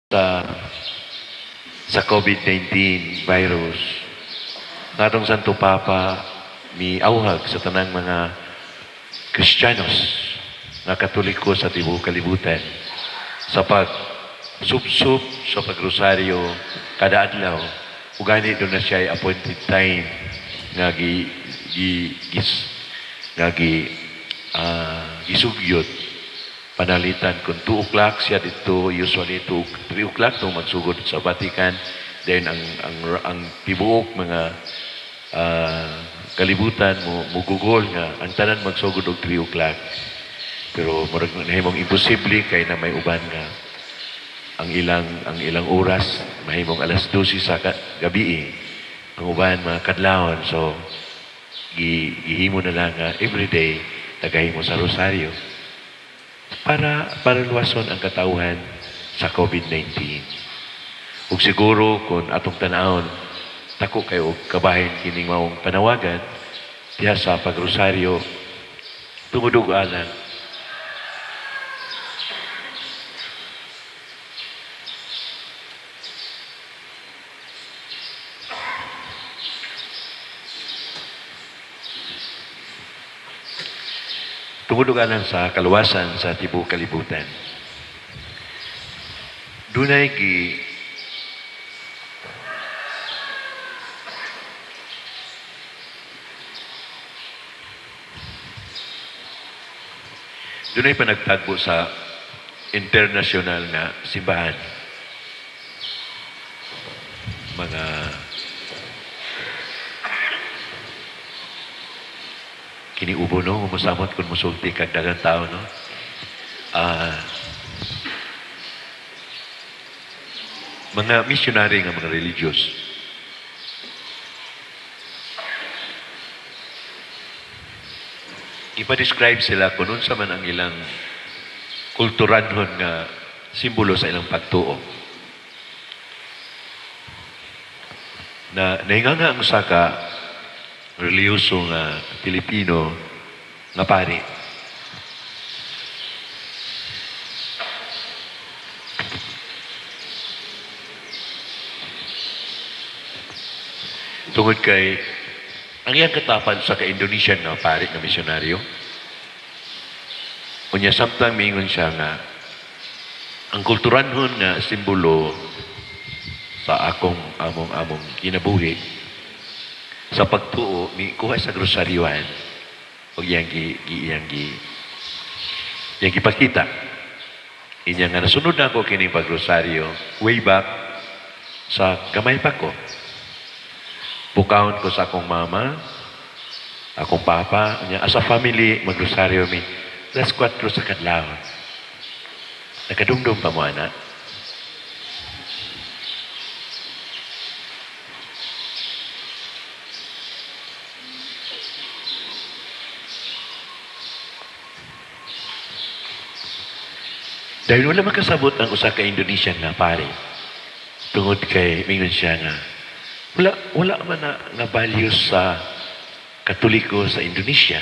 Sa COVID-19 virus. Ngatong Santo Papa miawhag sa tanang mga Kristiyanos nga Katoliko sa tibuok kalibutan sa pag subsub sa pagrosaryo kada adlaw, ug gani duna siya appointed time nga gi gi gis nga gi gisugyot panalitan kung 2 o'clock siya dito, usually 2, 3 o'clock to magsugod sa Vatican. Then ang tibuok mga kalibutan mo mugugol nga ang tanan magsugod og 3 o'clock, pero murag nahimong imposible kay na may uban nga ang ilang oras mahimong alas 12 sa gabi, ang uban mga kadlawon. So gihimo na lang nga everyday nagahimo sa rosaryo para luwason ang katawhan sa COVID-19. Ug siguro kung atong tan-awon, dako kayo og kabahin kining maong panawagan diha sa pagrosaryo tungod og alang tungod og alang sa kaluwasan sa tibuok kalibutan. Dunay gi Dunay panagtagbo sa international nga simbahan. Mga kiniubo, no, musamot kung musulti kag daghang tao, no. Mga missionary nga mga religious. Ipa-describe sila kung unsa man ang ilang kulturanhon nga simbolo sa ilang pagtuo. Na nahinganga ang usa ka relihiyoso nga Pilipino nga pari. Tungod kay ang iyang katapad sa ka-Indonesian nga pari nga misyonaryo. Unya samtang miingon siya nga ang kulturanhon nga simbolo sa akong among kinabuhi sa pagtuo ni kuha sa rosaryohan og iyang gipakita. Inya nga nasunod na ako kining pagrosaryo way back sa gamay pa ko. Bukawon ko sa akong mama, akong papa, unya as a family magrosaryo mi alas 4 sa kadlawon. Nakadumdum pa mo ana? Dahil wala makasabot ang usa ka Indonesian nga pare. Tungod kay mingon siya nga wala man na nga values sa Katoliko sa Indonesia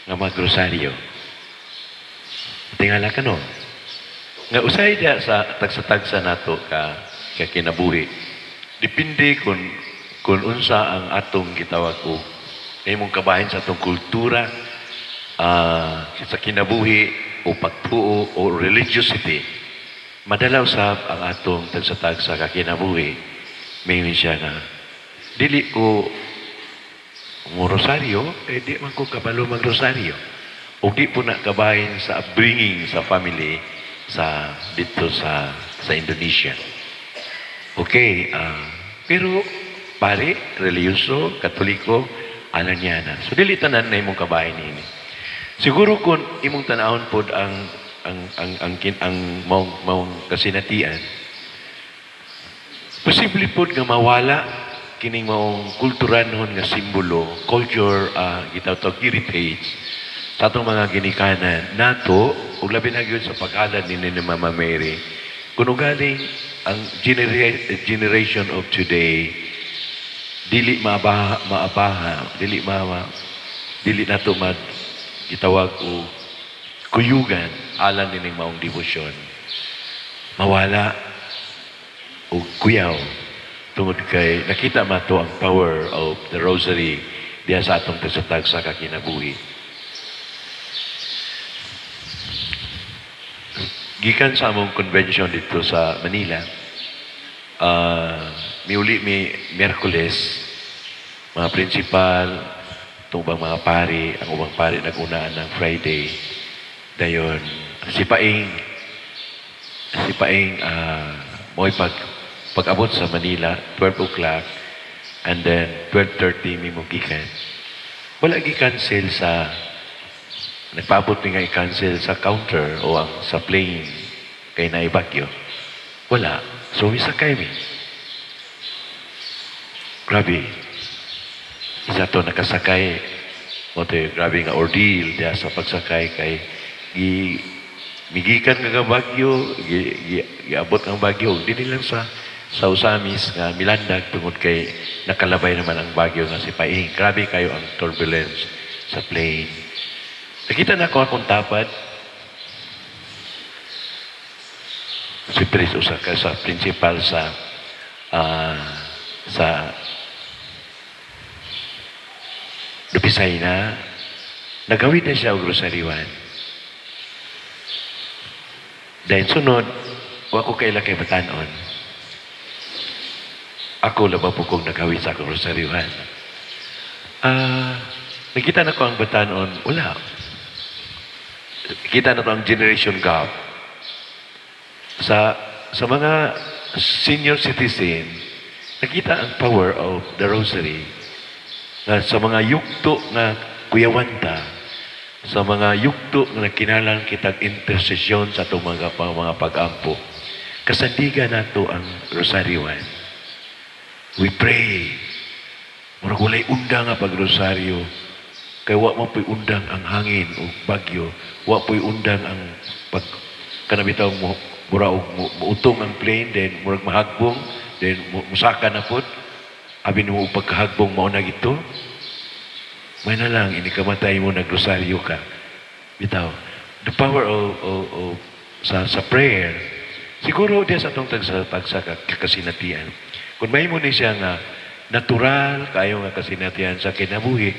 nga magrosaryo. Tingala ka, no? Nga usahay diha sa tagsa-tagsa nato ka kinabuhi. Depende kung unsa ang atong gitawag og imong kabahin sa atong kultura sa kinabuhi o pagtuo o religiosity. Madalaw sab ang atong tagsa-tagsa ka kinabuhi. Mingon siya nga dili ko mo rosaryo, eh di man ko kabalo magrosaryo. O di po na kabahin sa upbringing sa family sa dito sa Indonesia. Okay, pero pare, relihiyoso, Katoliko, ano niya na. So dili tanan na imong kabahin nini. Siguro kung imong tanawon pod ang maong kasinatian, posible pod nga mawala kining maong kulturanhon nga simbolo, culture, gitawag heritage sa atong mga ginikanan nato, ug labi na gyud sa paghalad ni Mama Mary. Kung ugaling ang generation of today dili maabaha, dili nato mad gitawag og kuyugan alang nining maong debosyon. Mawala og kuyaw tungod kay nakita man to ang power of the rosary diha sa atong tagsa-tagsa ka kinabuhi. Gikan sa among convention dito sa Manila, miuli mi Miyerkules, mga principal, itong ubang mga pari, ang ubang pari nagunaan ng Friday. Dayon, si Paing, mo'y pag-abot sa Manila, 12 o'clock, and then 12:30 mi mo gikan. Wala gi-cancel sa, nagpaabot mi nga i-cancel sa counter o ang sa plane kay naay bagyo. Wala. So, misakay mi. Grabe. Isa to nakasakay. Mo to grabe nga ordeal diya sa pagsakay kay gi migikan nga bagyo, giabot ang bagyo. Dinhi lang sa Ozamiz nga milandag tungod kay nakalabay naman ang bagyo nga si Paing. Grabe kayo ang turbulence sa plane. Nakita na ko akong tapad. Si Pres usa ka sa principal sa Dupisay na nagawid na siya og rosaryuan. Dahil sunod, wa ko kaila kay batanon. Ako laba po kong nagawid sa akong rosaryuhan. Nakita na ko ang batanon, wala. Kita na to ang generation gap. Sa mga senior citizen, nakita ang power of the rosary. Nga sa mga yugto nga kuyawanta, sa mga yugto nga nagkinahanglan kitag intersesyon sa atong mga pag-ampo, kasandigan nato ang rosaryuan. We pray. Murag walay undang nga pagrosaryo. Kay wa man po'y undang ang hangin o bagyo. Wa po'y undang ang pag kanang bitaw mo mura og muutong ang plane, then murag mahagbong, then musaka na pod. Abi nimo og pagkahagbong mao na gito. May na lang inikamatay mo, nagrosaryo ka. Bitaw. The power of sa prayer. Siguro diya sa atong tagsa tagsa ka kasinatian. Kung mahimo ni siya nga natural kayo nga kasinatian sa kinabuhi,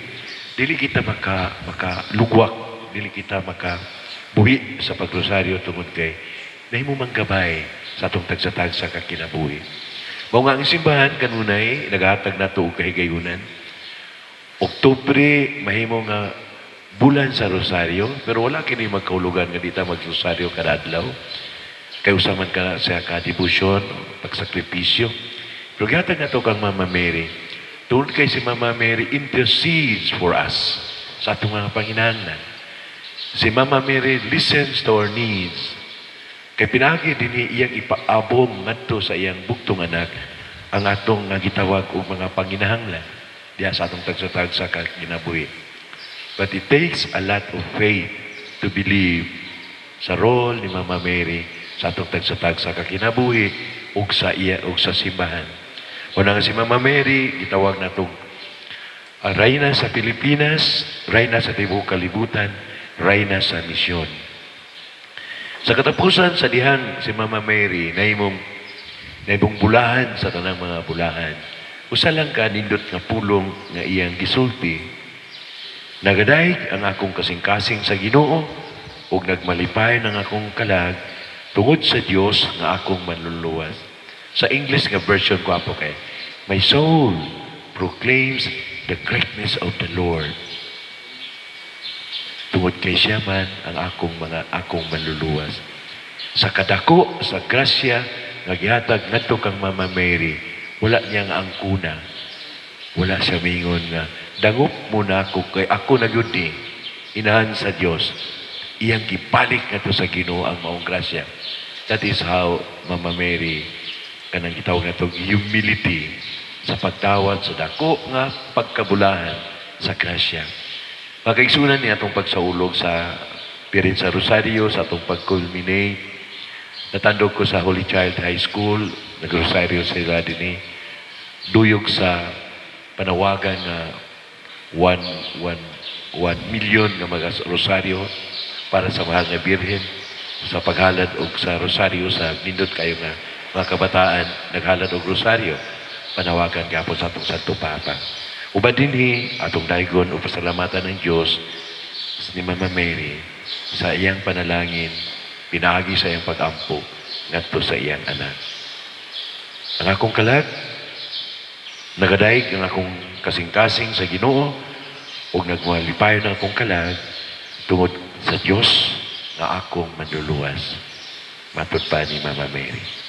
dili kita maka lugwak, dili kita maka buhi sa pagrosaryo tungod kay nahimo mang gabay sa atong tagsa-tagsa ka kinabuhi. Mao nga ang simbahan kanunay nagahatag nato og kahigayunan. Oktubre mahimo nga bulan sa rosaryo, pero wala kini magkaulugan nga di ta magrosaryo kada adlaw. Kay usa man ka sa ka-debosyon, pagsakripisyo. Pero gihatag nato kang Mama Mary. Tungod kay si Mama Mary intercedes for us sa atong mga panginahanglan. Si Mama Mary listens to our needs. Kay pinaagi dinhi iyang ipaabong ngadto sa iyang bugtong anak ang atong nga gitawag og mga panginahanglan diha sa atong tagsa-tagsa ka kinabuhi. But it takes a lot of faith to believe sa role ni Mama Mary sa atong tagsa-tagsa ka kinabuhi ug sa iya ug sa simbahan. Una nga si Mama Mary gitawag natong reyna sa Pilipinas, reyna sa tibuok kalibutan, reyna sa misyon. Sa katapusan sa dihang si Mama Mary nahimong bulahan sa tanang mga bulahan. Usa lang ka nindot nga pulong nga iyang gisulti. "Nagadayeg ang akong kasing-kasing sa Ginoo ug nagmalipay ng akong kalag tungod sa Dios nga akong manluluwas." Sa English nga version, gwapo kay, "My soul proclaims the greatness of the Lord." Tungod kay siya man ang akong manluluwas. Sa kadako sa grasya nga gihatag ngadto kang Mama Mary, wala niya nga angkuna. Wala siya mingon nga dangop mo na ako kay ako na gyud ni inahan sa Dios. Iyang gibalik ngadto sa Ginoo ang maong grasya. That is how Mama Mary kanang gitawag nato humility sa pagdawat sa dako nga pagkabulahan sa grasya. Makaigsunan niya atong pagsaulog sa pirin sa Rosario, sa atong pag-culminate. Natandog ko sa Holy Child High School, nag-Rosario sila dinhi. Duyog sa panawagan nga 1 million nga mga Rosario para sa Mahal nga Birhen sa paghalad og sa Rosario sa nindot kayo nga Mga kabataan naghalad og rosaryo, panawagan gapon sa atong Santo Papa. Uban dinhi atong daygon o pasalamatan ng Dios ni Mama Mary sa iyang panalangin pinaagi sa iyang pag-ampo ngadto sa iyang anak. Ang akong kalag, nagadayeg ang akong kasing-kasing sa Ginoo ug nagmalipayon ang akong kalag tungod sa Dios nga akong manluluwas. Matud pa ni Mama Mary.